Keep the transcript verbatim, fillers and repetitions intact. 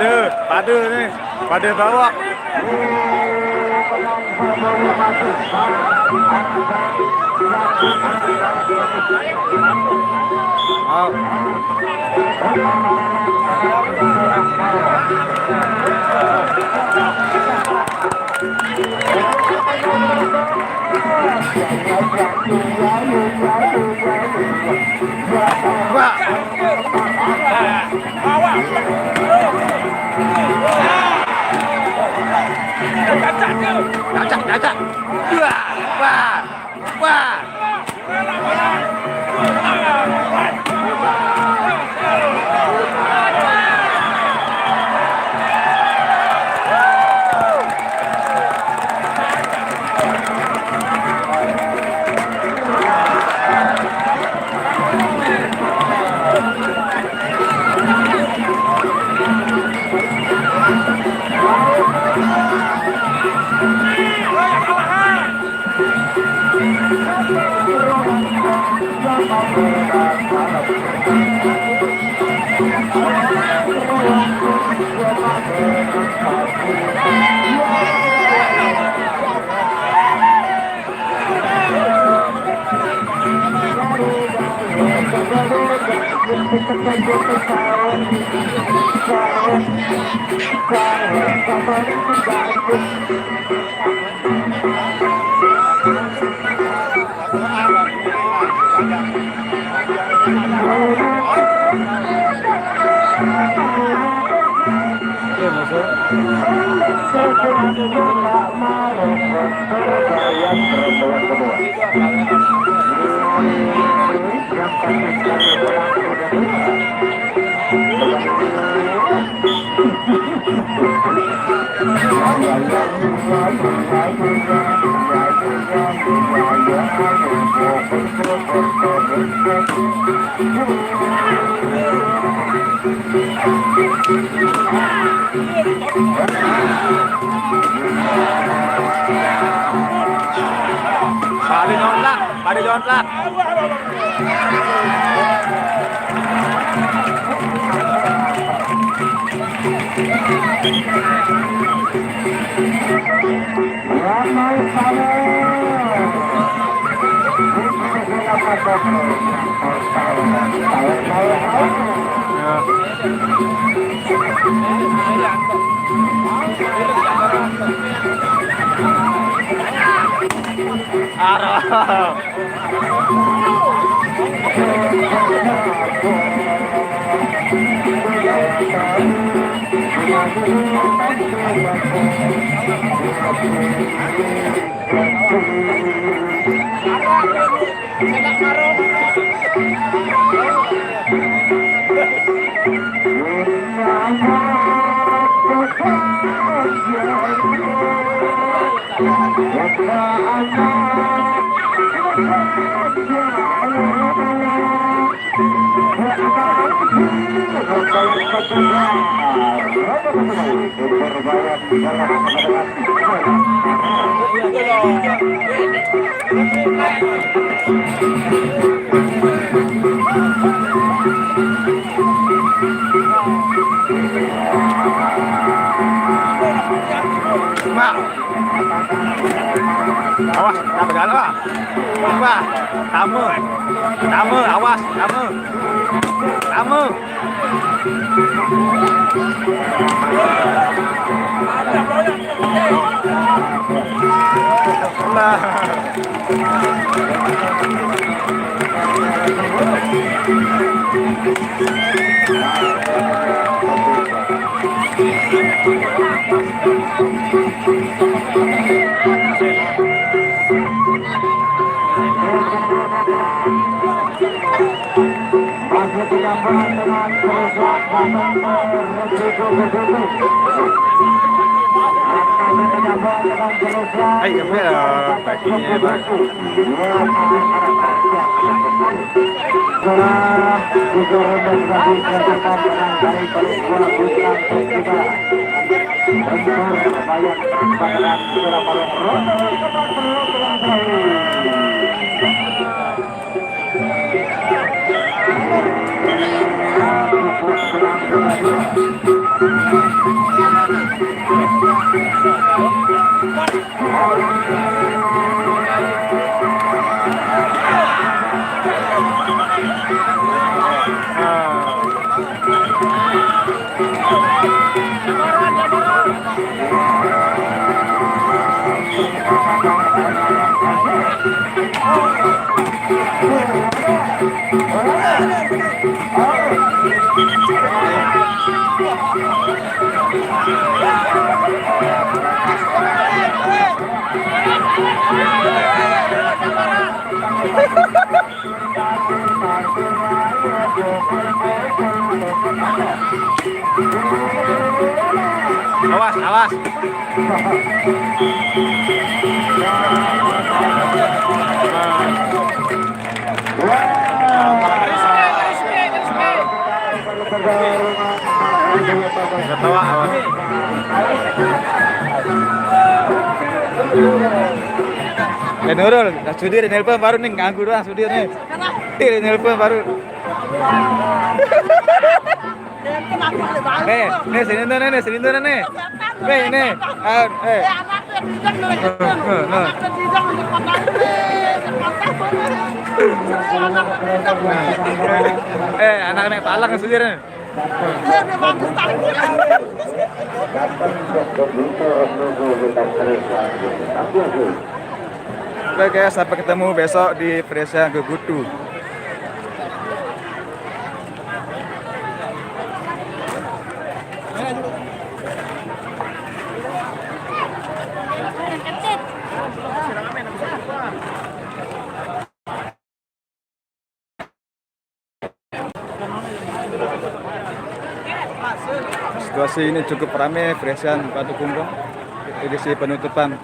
Pada ni, pada bawah. Wah, wah, wah. Pada jontak, pada jontak. Arah. Mak. Awas, tak berjalan, Pak. Wah, sama. Sama, awas, sama. Sama. Lah. Ay, qué feo. Awas, awas. Ketawa, awas. Eh, Nurul, Sudir nelpon baru nih, ganggu doang Sudir nih. Dia nelpon baru. Nih, nih, sini tuh nih, nih, sini tuh nih. Nih, nih. Ah, eh. Eh, anak nih, talang Sudir nih. Oke guys, sampai ketemu besok di Fresia Gegutu. Situasi ini cukup ramai, Fresian Batu Kungkung, edisi penutupan.